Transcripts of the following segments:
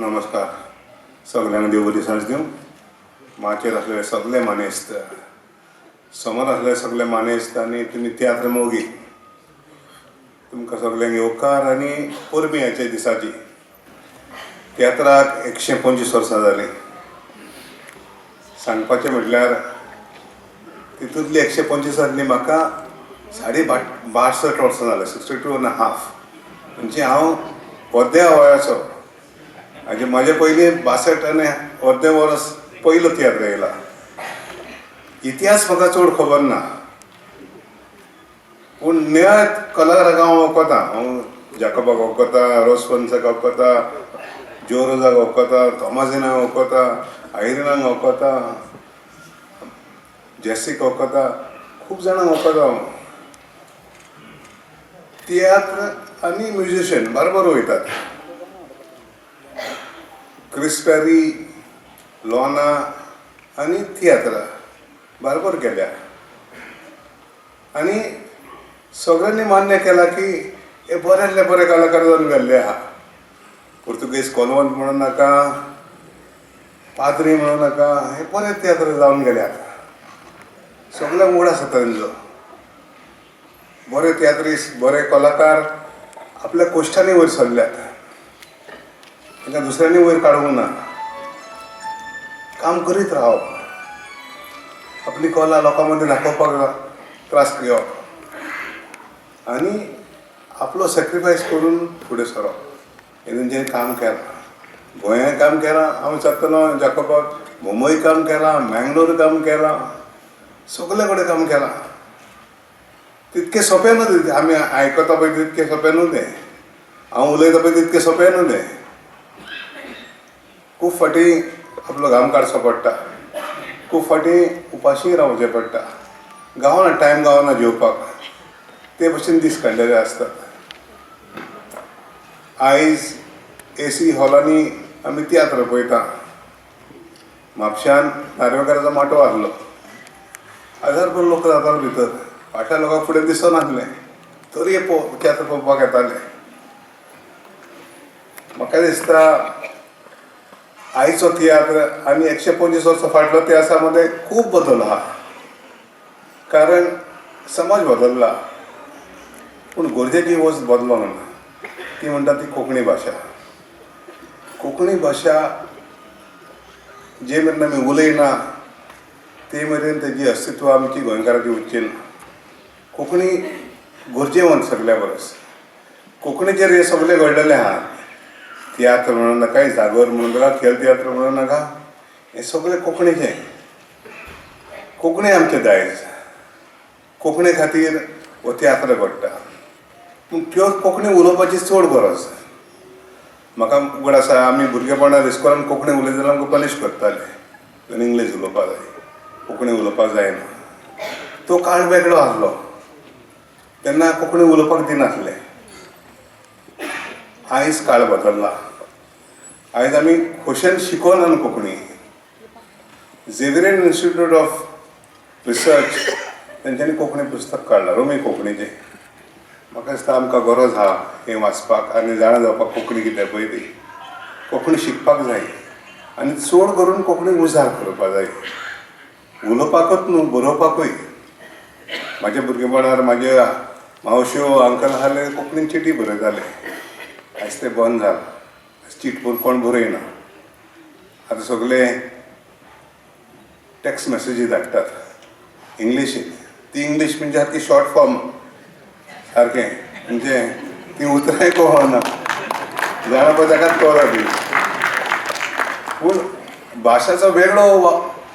नमस्कार. सगल्यांक देव बरी सांज दिवं. माचयेर आसलेले सगळे मानेस्त, समोर आसलेले सगळे मानेस्त आनी तुमी तियात्र मोगी, तुमकां सगल्यांक येवकार आनी परबीं ह्याच्या दिसाची. तियात्राक 125 वर्सां जालीं. सांगपाचें म्हटल्यार तितूंतली 125 जाल्ली म्हाका 62 वर्सां जालीं, 62.5. म्हणजे हांव अर्द्या वयाचो. आनी म्हाजे पयलीं 62 आनी अर्दें वर्स पयलो तियात्र येयला. इतिहास म्हाका चड खबर ना, पूण निळ्या कलाकाराक हांव वळखता. हांव जाकोबाक वळखता, रोजफन्साक वळखता, ज्यो रोजाक वळखता, तोमाजिनाक वळखता, आयरिनाक वळखता, जेसीक वळखता, खूब जाणांक वळखता हांव. तियात्र आनी म्युजिशियन बरोबर वयतात. क्रिस्पेरी, लोना आनी तियात्र बरोबर गेल्या आनी सगळ्यांनी मान्य केलां की हे बऱ्यांतले बरे कलाकार जावन गेल्ले आहा. पुर्तुगेज कोलवंत म्हणूं नाका, पाद्री म्हणूं नाका, हे बरे तियात्र जावन गेल्यात. सगळ्यांक उगडास जाता तेंचो. बरे तियात्रिस्ट, बरे कलाकार आपल्या कोश्टांनी वयर सरल्यात, तांकां दुसऱ्यांनी वयर काडूंक ना. काम करीत रावप, आपली कला लोकां मदीं दाखोवपाक त्रास घेवप आनी आपलो सॅक्रिफायस करून फुडें सरप, हें तेंच्यांनी काम केलां. गोंयांत काम केलां, हांव विचारतलो जाकोबाक, मुंबय काम केलां, मँगलोर काम केलां, सगळे कडेन काम केलां. तितकें सोंपें न्हू तें आमी आयकता पळय तितकें सोंपें न्हू तें, हांव उलयता पळय तितकें सोंपें न्हू तें. खूब फावटी आपलो घाम काडचो पडटा, खूब फावटी उपाशी रावचें पडटा, गावना टायम गावना जेवपाक, ते भशेन दीस काडलेले आसतात. आयज एसी हॉलांनी आमी तियात्र पळयता. म्हापश्यान नार्वेकाराचो माटोव आहलो, हजारभर लोक जातालो भितर. फाटल्या लोकांक फुडें दिसनासलें तरी तियात्र पळोवपाक येताले. म्हाका दिसता आयचो तियात्र आनी 125 वर्सां फाटलो तियात्रा मदें खूब बदल आहा, कारण समाज बदल्ला, पूण गरजेची वस्त बदलोंक ना. ती म्हणटा ती कोंकणी भाशा. कोंकणी भाशा जे मेरेन आमी उलयना ते मेरेन तेजी अस्तित्व आमची गोंयकाराची उरची ना. कोंकणी गरजेवंत सगल्या परस. कोंकणीचेर हें सगळें घडलेलें आहा. तियात्र म्हणूं नाका, जागोर म्हणूं नाका, खेळ तियात्र म्हणूं नाका, हें सगळें कोंकणीचें. कोंकणी आमचें दायज, कोंकणी खातीर हो तियात्र घडटा. पूण प्योर कोंकणी उलोवपाची चड गरज. म्हाका उगड आसा, आमी भुरगेपणार इस्कोलान कोंकणी उलयत जाल्यार आमकां पनिश करताले, इंग्लीश उलोवपाक जाय, कोंकणी उलोवपाक जायना. तो काळ वेगळो आहलो, तेन्ना कोंकणी उलोवपाक दिनासले. आयज काळ बदल्ला, आयज आमी खोशेन शिकोना कोंकणी. झेवियरियन इन्स्टिट्यूट ऑफ रिसर्च तेंच्यांनी कोंकणी पुस्तक काडलां, रोमी कोंकणीचें. म्हाका दिसता आमकां गरज आहा हें वाचपाक आनी जाणा जावपाक कोंकणी कितें पळय ती. कोंकणी शिकपाक जाय आनी चड करून कोंकणी उजार करपाक जाय, उलोवपाकूच न्हू, बरोवपाकूय. म्हाज्या भुरगेपणार म्हाजे मावश्यो अंकल आहले, कोंकणीन चिटी बरयताले. आयज तें बंद जालां, आयज चीट कोण बरयना. आतां सगळे टॅक्स्ट मॅसेजी धाडटात इंग्लिशीन. ती इंग्लीश म्हणजे सारकी शॉर्ट फॉर्म सारकें, म्हणजे ती उतरांय कळना, जाणा पळय ताकाच कळना ती. पूण भाशाचो वेगळो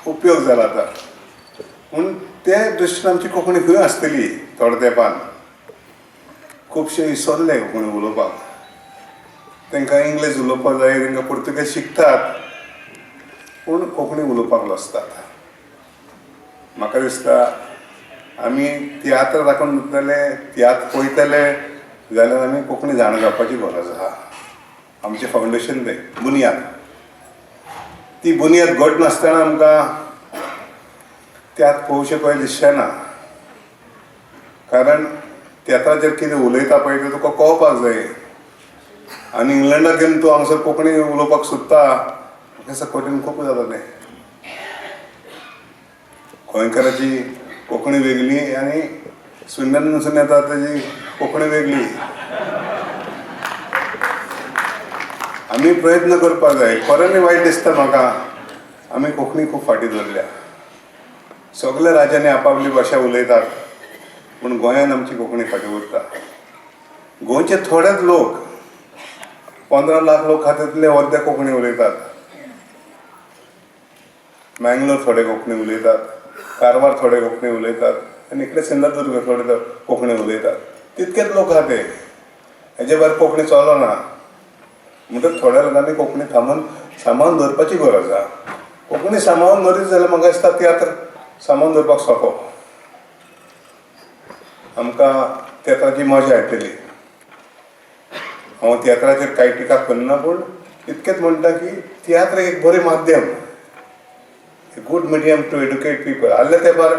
उपयोग जाला आतां. पूण ते दृश्टीन आमची कोंकणी खंय आसतली थोड्या तेंपान. खुबशे विसरले कोंकणी उलोवपाक, तांकां इंग्लीश उलोवपाक जाय, तांकां पुर्तुगेज शिकतात पूण कोंकणी उलोवपाक लजतात. म्हाका दिसता आमी तियात्र दाखोवन दितले, तियात्र पळयतले जाल्यार आमी कोंकणी जाणा जावपाची गरज आहा. आमचें फावंडेशन तें बुन्याद, ती बुन्याद घट नासतना आमकां तियात्र पळोवचें पळय दिसचें ना. कारण तियात्राचेर कितें उलयता पळय तें तुका कळपाक जाय. आनी इंग्लंडाक घेवन तूं हांगासर कोंकणी उलोवपाक सोदता, म्हाका दिसता कठीण खूब जाता तें. गोंयकाराची कोंकणी वेगळी आनी स्विंडनासून येता तेजी कोंकणी वेगळी. आमी प्रयत्न करपाक जाय. खऱ्यांनी वायट दिसता म्हाका, आमी कोंकणी खूब फाटीं दवरल्या. सगल्या राज्यांनी आपापली भाशा उलयतात, पूण गोंयान आमची कोंकणी फाटीं उरता. गोंयचे थोडेच लोक, 15 लाख लोक आहा तितले अर्दे कोंकणी उलयतात. मँगलोर थोडे कोंकणी उलयतात, कारवार थोडे कोंकणी उलयतात आनी इकडे सिंधुदुर्ग थोडे कोंकणी उलयतात. तितकेच लोक आहा ते, हेजे भायर कोंकणी चलना. म्हणटकच थोड्या लोकांनी कोंकणी थांबून सांबाळून दवरपाची गरज आहा. कोंकणी सांबाळून दवरीत जाल्यार म्हाका दिसता तियात्र सांबाळून दवरपाक सोंपो, आमकां तियात्राची मजा येतली. हांव तियात्राचेर कांय टिका करना, पूण इतकेंच म्हणटा की तियात्र एक बरें माध्यम, a good medium to educate people. आदल्या तेंपार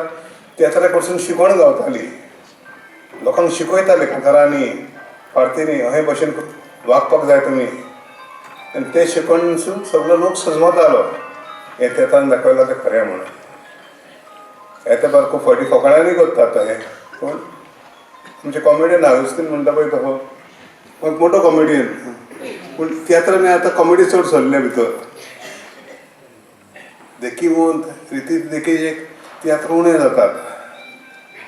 तियात्रा कडसून शिकवण गावताली, लोकांक शिकयताले कांतारांनी, पार्तींनी, अहे भशेन वागपाक जाय तुमी. आनी ते शिकवणसून सगलो लोक सजमतालो. हें तेतान दाखयलां तें खरें म्हणून. हे तेंपार खूब फावटी फकाणांनी करतात हें, पूण आमचे कॉमेडियन आगुस्तीन म्हणटा पळय तो एक मोटो कॉमेडियन, पूण तियात्रांनी आतां कॉमेडी चड सरल्या भितर. देखी रिती देखी एक तियात्र उणें जातात,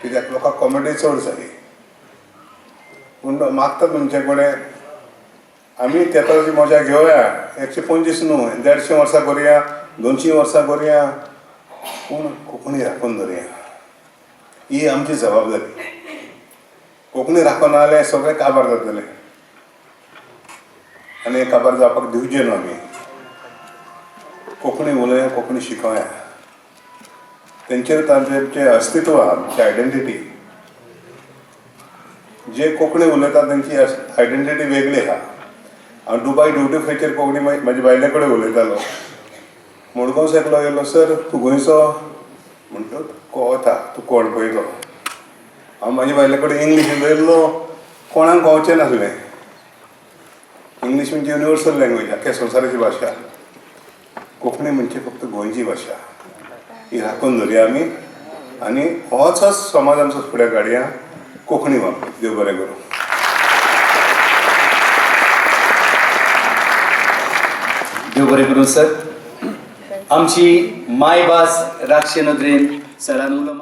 कित्याक लोकांक कॉमेडी चड जाय. पूण मागता तुमचे कडेन आमी तियात्राची मजा घेवया, 125 न्हू 150 वर्सां करुया, 200 वर्सां करुया, पूण कोंकणी राखून धरुया. ही आमची जबाबदारी. कोंकणी राखून जाल्यार सगळें काबार जातलें आनी काबार जावपाक दिवचें न्हू आमी. कोंकणी उलया, कोंकणी शिकोया, तेंचेर तांचें अस्तित्व आहा, आमची आयडेंटिटी. जे कोंकणी उलयतात तेंची आयडेंटिटी वेगळी आहा. हांव दुबाय ड्युटी फ्रीचेर कोंकणी म्हाजे बायले कडेन उलयतालो. मडगांव एकलो येयलो, सर तूं गोंयचो? म्हणटच कळता तूं कोण पळयलो. हांव म्हाजे बायले कडेन इंग्लीश उलयल्लो, कोणाक कळचें नासलें. इंग्लीश म्हणजे युनिवर्सल लँग्वेज, आख्ख्या संवसाराची भाशा. कोंकणी म्हणजे फक्त गोंयची भाशा. ही राखून धरुया आमी आनी होच समाज आमचो फुडें काडया कोंकणी वापरून. देव बरें करूं. देव बरें करूं सर. आमची मायभास राखचे नदरेन सरान उलो